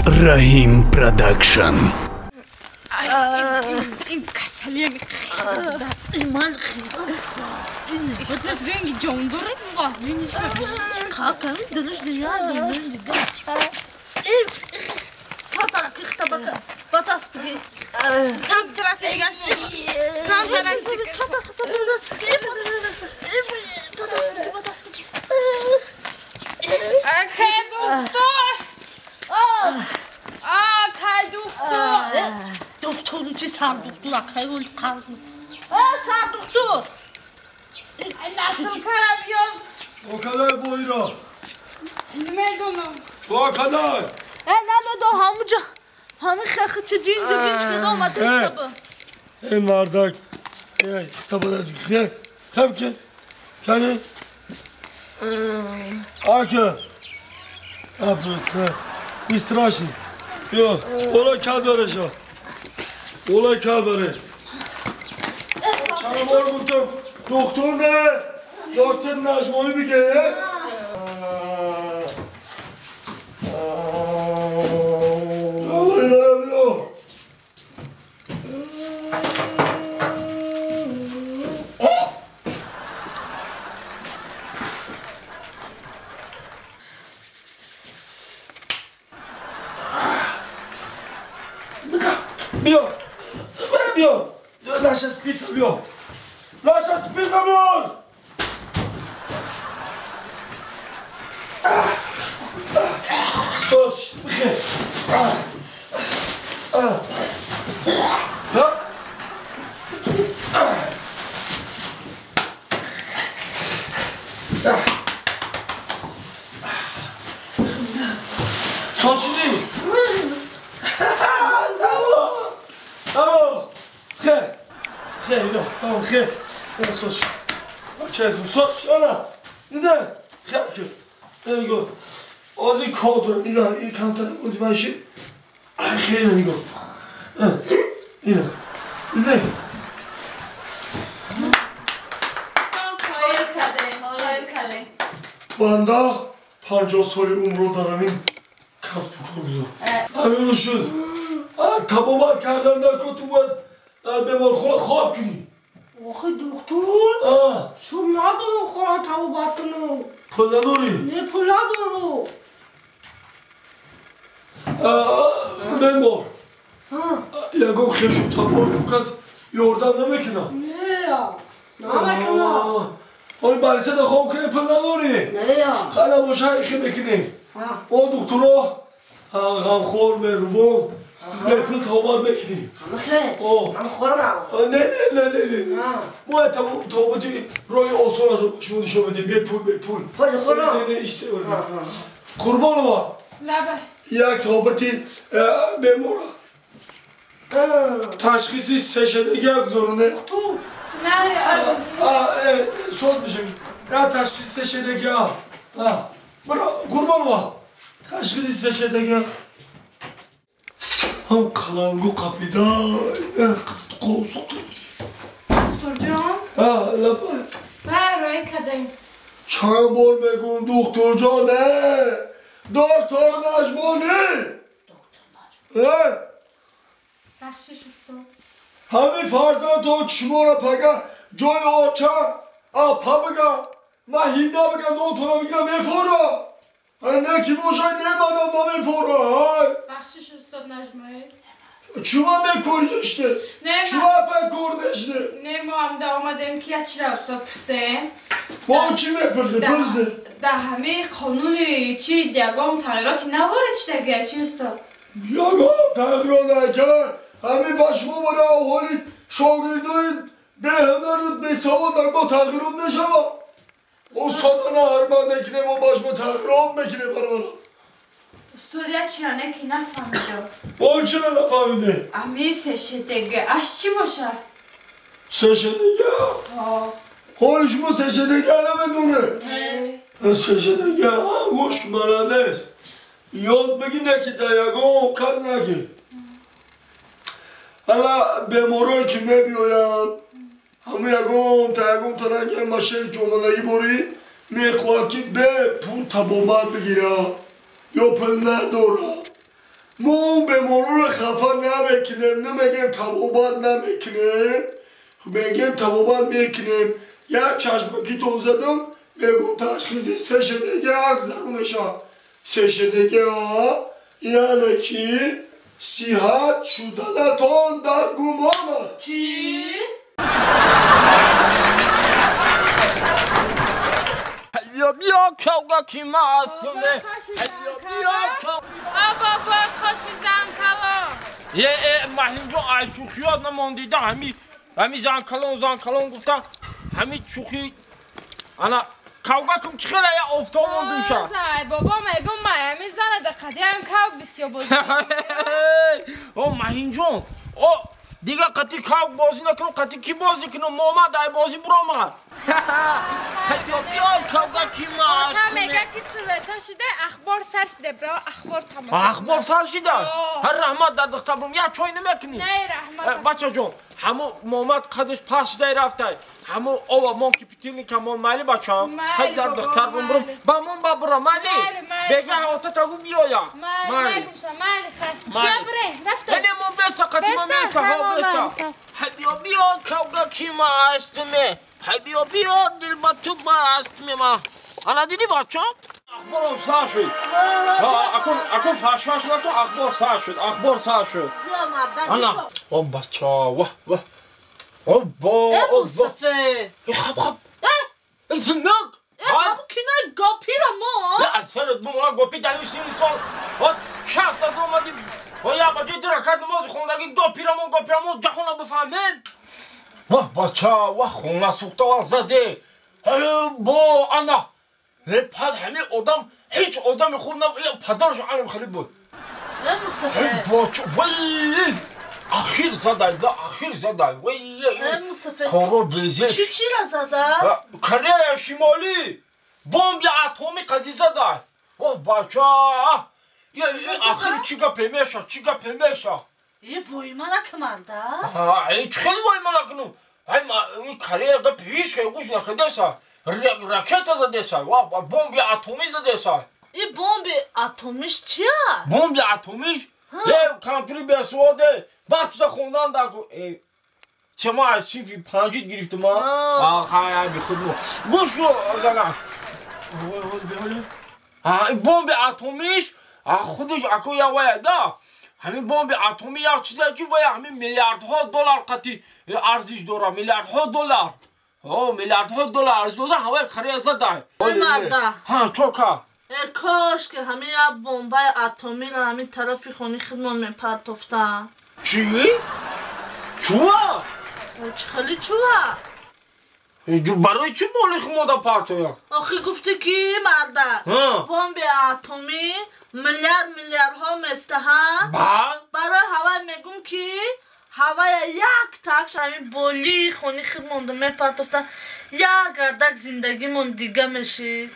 Раҳим Продакшн. این کسلیه من خیلی بس بینگی جان داره واسه کاکا دلش دیگه این کاتاک اختبک باتاس بگی کم ترک دیگه کم ترک دیگه کاتاک باتاس بگی باتاس بگی باتاس بگی اکی دکتر آ دکتر دکتر چی سر دکتر اکی اون قرض سر دکتر نسل کرم بیام با کدای بویرا نمیدونم با کدای نمیدونم همونجا همین خیلی چه جینجا گینج که اومده سبا ای مردک ای خطاب از خیر خب که کنی آکه ابرت استراشی یا اولا کداره شا اولا کداره چند بار گفتم دکتر نه دکتر نجمانی بگه بیا بیا لاش سپیرتا بیا لاش سپیرتا بیا سوش بخیر سوشی خیر تمام خیر سوش چه سوش آنا نه خیر که نگاه از این کادر نگاه این کمتر متوجه خیر نگاه اینه نه بنده 50 سال عمر رو دارم این کسب و کار گذار همین شد تبابت کردن در تو باید در بیمارخانه خواب کنی آخه دکتر صبح ندارم خانه تبابت کنم پول نداری؟ نه پول ندارم بیمار یکم خیش و تبار کس یاردم نمیکنم نه نمیکنم آره بلسه ده خواب کنی پول نداری؟ نه خیلی باشه ایخی میکنیم با دکترها غمخوار مهربان به پول تابات میکنیم هم خورم نه نه نه نه نه ما تاباتی رای آسان از شما نشون بدیم به پول به پول نه نه ایشته قربان ما یک تاباتی بیمارا تشخیصی سه شدگی یک زورونه نه سوال میشه نه تشخیص سه شدگی برا قربان ما تشخیص سه شدگی هم قلنگو قپیدا قوسو دکتر جان لپا برای کدیم چند بار میگم دکتر جان نه دکتر نجمانی دکتر بخشش استاد همین فرزند تو چشمارا پگه جای آچه آپا بگه من هینده بگم دو میگیرم میفورا نه کی باشه نه منم نمیفورا بخشش استاد نجمایی چوبا میکوریشته چوبا پکوردشته نه ما هم ده آمدیم که یک چی را استاد پرسه ما چی میپرسه پرسه ده همه قانون چی دیگام تغییراتی نوارد چی دیگه چی استاد یگام تغییرات نکرد همه بشما برای اولی شاگردای به هنر به سواد با تغییرات نشود استاد نه هر بنده کنه ما بشما تغییرات میکنه برای استاد یک چی را نه که نفهمیدم با چرا نفهمیده؟ امی سه شدگه اش چی باشه؟ سه شدگه؟ حال شما سه شدگه نمیدونه سه شدگه گوش بلد نیست یاد بگی نکی دیگم کس نگی حالا بیمارایی که میبیاین همه یکم تا یکم تا نگه ماشین که اومدگی باری میخواد که به پول تبابت بگیره یا پول نداره мо он беморро хафа намекунем, намегем табобат намекунем, мегем табобат мекунем. Як чашмакитон задам, мегум ташхиси сешедеге ак заруneша. Сешедеге яъне ки сиҳат шуданатон дар гумон аст. Чӣ? Бیا кавга ки мастуме. Бобо қоши занкалон. Е маҳинҷо ай чухиёт намондида ҳами занкалон гуфта ҳами чухи ана кавга кум чӣ хела я офтоб мондумша. Ай бобо мегум май ҳами зана да қадиам кавг бисёр бозӣ. О маҳинҷон, о дига қати кавг бозӣ накунам, қати ки бозӣ кунам? Момад ай бозӣ буромад. Биё кавга ки маст. Ота мега ки света шуда, ахбор сар шуда, бро ахбор тамошо. Ахбор сар шуда? Ҳар раҳмат дар духтар бурум, я чой намекунӣ? Не раҳмат. Бачаҷон, ҳамо момад қадаш паст шуда рафтай. Ҳамо ова мон ки питилника мон майли бачам. Хай дар духтар бурум. Ба мон ба бура майли. Бега ота тагу биёя. Майли. Майли хай. Биё бре, рафта. Не мон беса қати мон беса, ҳо беса. Хай биё биё кавга ки мастуме. Хай биё биё дил ба ту бастуме ма. Ана диди бачам? Ахборам сар шуд. Акун фашфаш накун, ахбор сар шуд, ахбор сар шуд. Ана. О бача, вах вах. Обо, обо. Мусафе. Хаб хаб. Зинак. Ҳамун кинои гопиро мо. Не, сарат бумона гопи дар ин сол. От шафт аз омади. Оя ба ҷои ракат намози хондаги гопиро мо гопиро мо ҷаҳона бифаҳмем. Вах бача, вах хона сӯхта заде. Бо ана. Пад ҳами одам ҳеҷ одами хуб набуд. Падараш алам хеле буд. Мусафе. Бача, вай. Ахир задай, да, ахир задай. Вай. Мусафе. Коро безе. Чӣ чира зада? Корея Шимолӣ. Бомби атомӣ қазӣ задай. О бача. Ахир чӣ гапе меша, чӣ гапе меша? Е войма накмарда? Ҳа, чӣ хеле войма накунам? Ай Корея гап ҳеҷ хел гӯш накардеса. Ракета задеса, бомби атомӣ задеса. И бомби атомиш чия? Бомби атомиш? Е, компютери бесуоде, вақтша хондан дар че ма аз синфи панҷид гирифтам, а? Хай, бихуд мо. Гӯш кун, зана. Бомби атомиш, худаш аку я вая да. Ҳамин бомби атомӣ як чизе ки вая ҳамин миллиардҳо доллар қати арзиш дора, миллиардҳо доллар. О, миллиардҳо доллар арзиш дора, ҳаваи Корея задай. Марда. Ҳа, чока. Кош ки ҳамин як бомбаи атомиро ҳамин тарафи хони худмон мепартофтам. Чӣ? Чува? Чӣ хеле чува? Барои чӣ боли худмонда партоям? Охи гуфтӣ ки марда, бомби атомӣ миллиард миллиардҳо местаҳанд. Барои ҳавай мегум ки ҳавая як такш ҳамин болии хони худмонда мепартофтам, як гардак зиндагимон дига мешид.